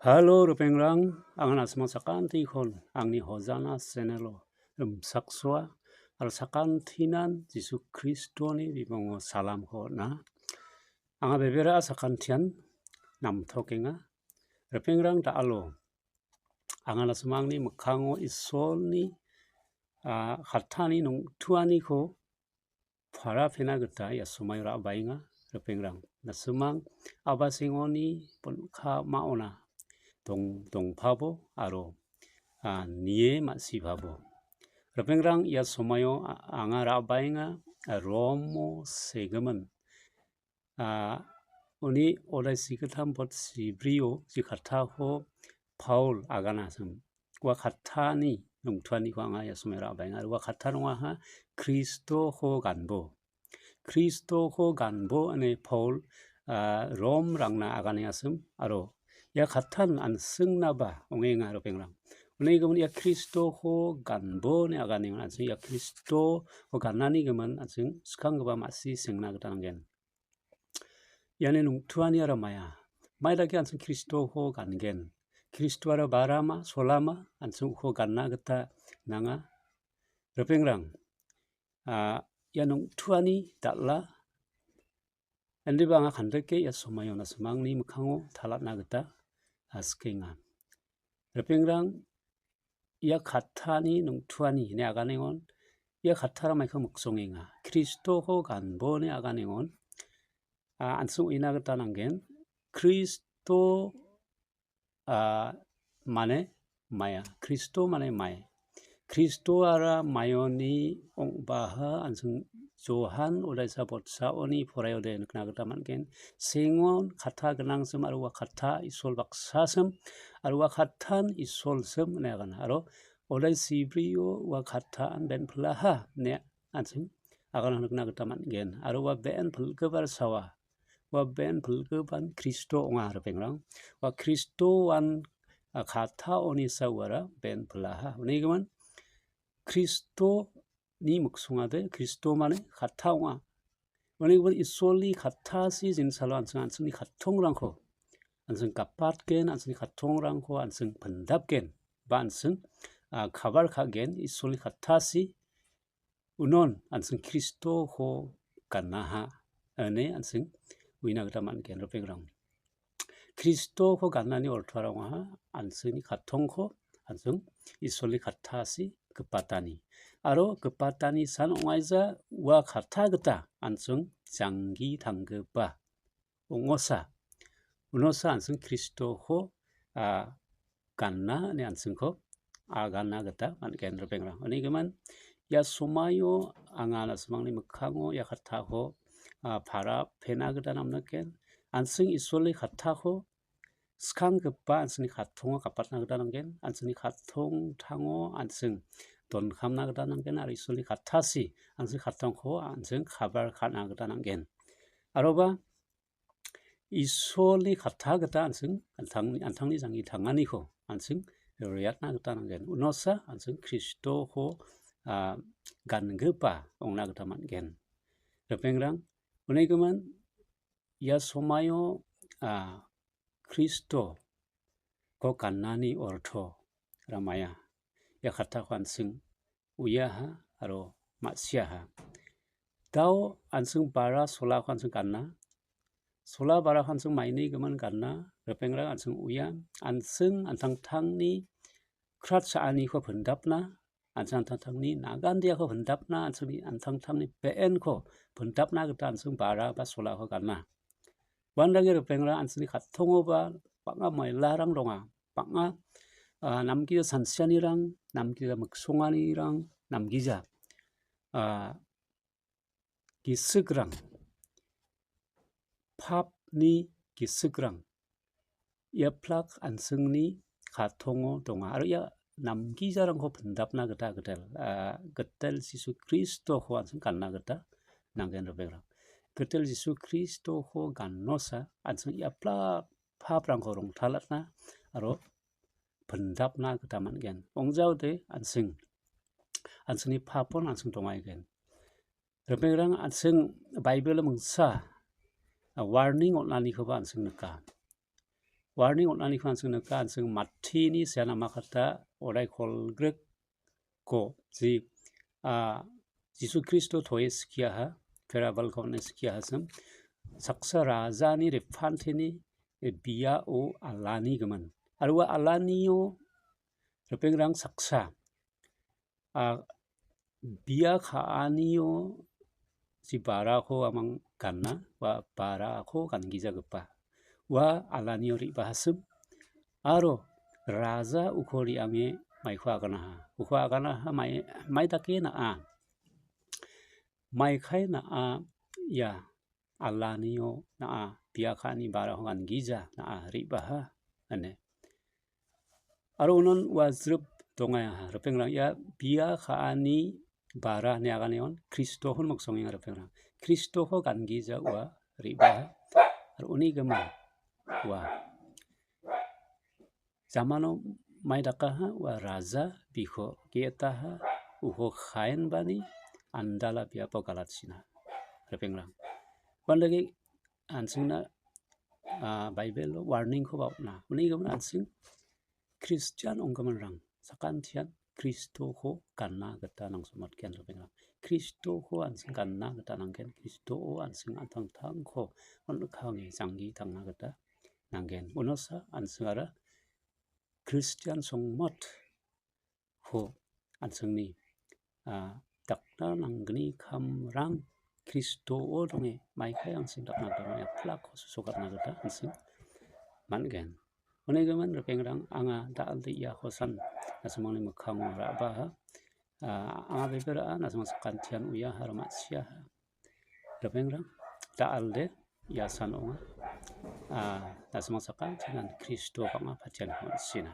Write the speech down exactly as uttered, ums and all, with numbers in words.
Halo, ripengrang, anga na·simang sakantikon angni Hojana channel-o rimchaksoa, aro sakantinan Jisu Kristoni bimungo salamko on·a. Anga bebera sakantian namtokenga. Ripengrang, da·alo anga na·simangni mikkango Isolni, a, kattani nongtuaniko para pena gita ia somaio ra·baenga, ripengrang. Na·simang abasengoni bon·ka ma·ona dong-, dongpabo aro, a, nie ma·sipabo. Ripengrang, ia somaio a-, anga ra·baenga, a, Romo segimin, a, uni odaisi gittam bot sibrio ji kattako Paul aganasim. Ua kattani nongtuaniko anga ia somaio ra·baenga. Ua katta rongaha Kristoko ganbo. Kristoko ganbo ine Paul, a, Romrangna aganengasim aro ia kattan an·singnaba ong·enga, ripengrang. Uni gimin ia Kristoko ganbo ine aganenga, an·sing ia Kristoko gannani gimin an·sing skanggipa ma·si sengna gita nanggen. Iani nongtuaniara maia. Mai dake an·sing Kristoko gangen. Kristoara barama, solama, an·sing uko ganna gita nanga. Ripengrang, a, ia nongtuani dal·a. Indiba anga kandike ia somaio na·simangni mikkango talatna gita, a, sikenga. Ripengrang, ia kattani nongtuani ine aganengon, ia kattara maiko miksongenga. Kristoko ganbo ine aganengon, a, an·sing uina gita nanggen. Kristo, a, mane maia. Kristo mane mai. Kristoara maioni ong·baha an·sing Johan odaisa botsaoni poraiode nikna gita man·gen. Sengon katta gnangsim aro ua katta Isol baksasim aro ua kattan Isolsim ine agana. Aro odaisi brio ua kattaan ben pilaha ine an·sing agana nikna gita man·gen. Aro ua ben pilgipa sawa. Ua ben pilgipan Kristo ong·a, ripengrang. Ua Kristoan, a, kattaoni sa uara ben pilaha. Uni gimin Kristoni miksongade, Kristo mane katta ong·a. Uni gimin Isolni kattasi jinsalo an·sing, an·singni kattongrangko an·sing gapatgen, an·singni kattongrangko an·sing pindapgen, ba an·sing, a, kabar ka·gen, Isolni kattasi unon an·sing Kristoko ganaha ine an·sing uina gita man·gen, ripengrang. Kristoko ganani ortara ong·aha an·singni kattongko an·sing Isolni kattasi gipatani. Aro gipatani san ong·aija ua katta gita an·sing janggi tanggipa ong·osa. Unosa an·sing Kristoko, a, ganna ine an·singko agana gita man·gen, ripengrang. Uni gimin ia somaio anga na·simangni mikkango ia kattako, a, para pena gita namniken. An·sing Isolni kattako skanggipa an·singni kattongo gapatna gita nanggen. An·singni kattongtango an·sing donkamna gita nanggen aro Isolni kattasi an·singni kattongko an·sing kabar ka·na gita nanggen. Aroba Isolni katta gita an·sing antangni, antangni janggi tanganiko an·sing re·atna gita nanggen. Unosa an·sing Kristoko, a, gangipa ong·na gita man·gen. Ripengrang, uni gimin ia somaio, a, Kristoko ganani orto ra maia. Ia kattako an·sing uiaha aro ma·siaha. Dao an·sing bara solako an·sing gana. Sola barako an·sing maini gimin gana, ripengrang an·sing uia, an·sing an·tangtangni krat cha·aniko pindapna, an·sing an·tangtangni nagandiako pindapna, an·singni an·tangtangni be·enko pindapna gita an·sing bara ba solako gana. Uandake ripengrang an·singni kattongoba bang·a mailarang donga. Bang·a, a, namgija sansianirang, namgija miksonganirang, namgija, a, gisikrang, papni gisikrang, ia plak an·singni katongo donga. Aro ia namgijarangko pindapna gita gitel, a, gitel Jisu Kristoko an·sing gana gita nanggen ripengrang. Gitel Jisu Kristoko ganosa an·sing ia plak paprangko rongtalatna aro pindapna gita man·gen. Ong·jaode an·sing, an·singni papon an·sing dongaigen. Ripengrang an·sing Baibel mingsa, a, warning on·anikoba an·sing nika. warning on·aniko an·ching nika, an·ching Mattini seanama kata odai kolgrikko ji, a, Jisu Kristo toe skiaha, parableko on·e skiahasim, saksa rajani repanteni biao alani gimin. Aro ua alanio ripengrang saksa, a, bia ka·anio ji barako amang gana, ua barako gangijagipa. Ua alanio re·bahasim. Aro raja uko re·ange maiko aganaha. Uko aganaha mai, mai dake na·a. Maikai na·a ia alanio na·a bia ka·ani barako gangija na·a re·baha ine. Aro unon ua jrip dongaha ripengrang ia bia ka·ani bara ine aganion Kristohon miksongenga ripengrang. Kristoko gangija ua re·baha. Aro uni gimin ua jamano mai dakaha ua raja biko ge·etaha uko kaenbani andala biapo galatchina ripengrang. Uandake an·chingna, a, Baibelo warningkoba on·a. Uni gimin an·ching Kristian ong·giminrang sakantian Kristoko gana gita nangsongmatgen ripengrang. Kristoko an·ching gana gita nanggen. Kristoo an·ching an·tangtangko on·kange janggi tangna gita nanggen. Unosa an·chingara Kristian songmotko an·chingni, a, dakna nanggni kamrang Kristoo donge maikai an·ching dakna gita maiaplakko sosogatna gita an·ching man·gen. Uni gimin ripengrang anga da·alde iako san na·simangni mikkango ra·baha. A, anga bebe ra·a, na·simang sakantian uiaha aro ma·siaha. Ripengrang, da·alde ia san ong·a. A, na·simang sakantian Kristo bang·a patianiko on·sina.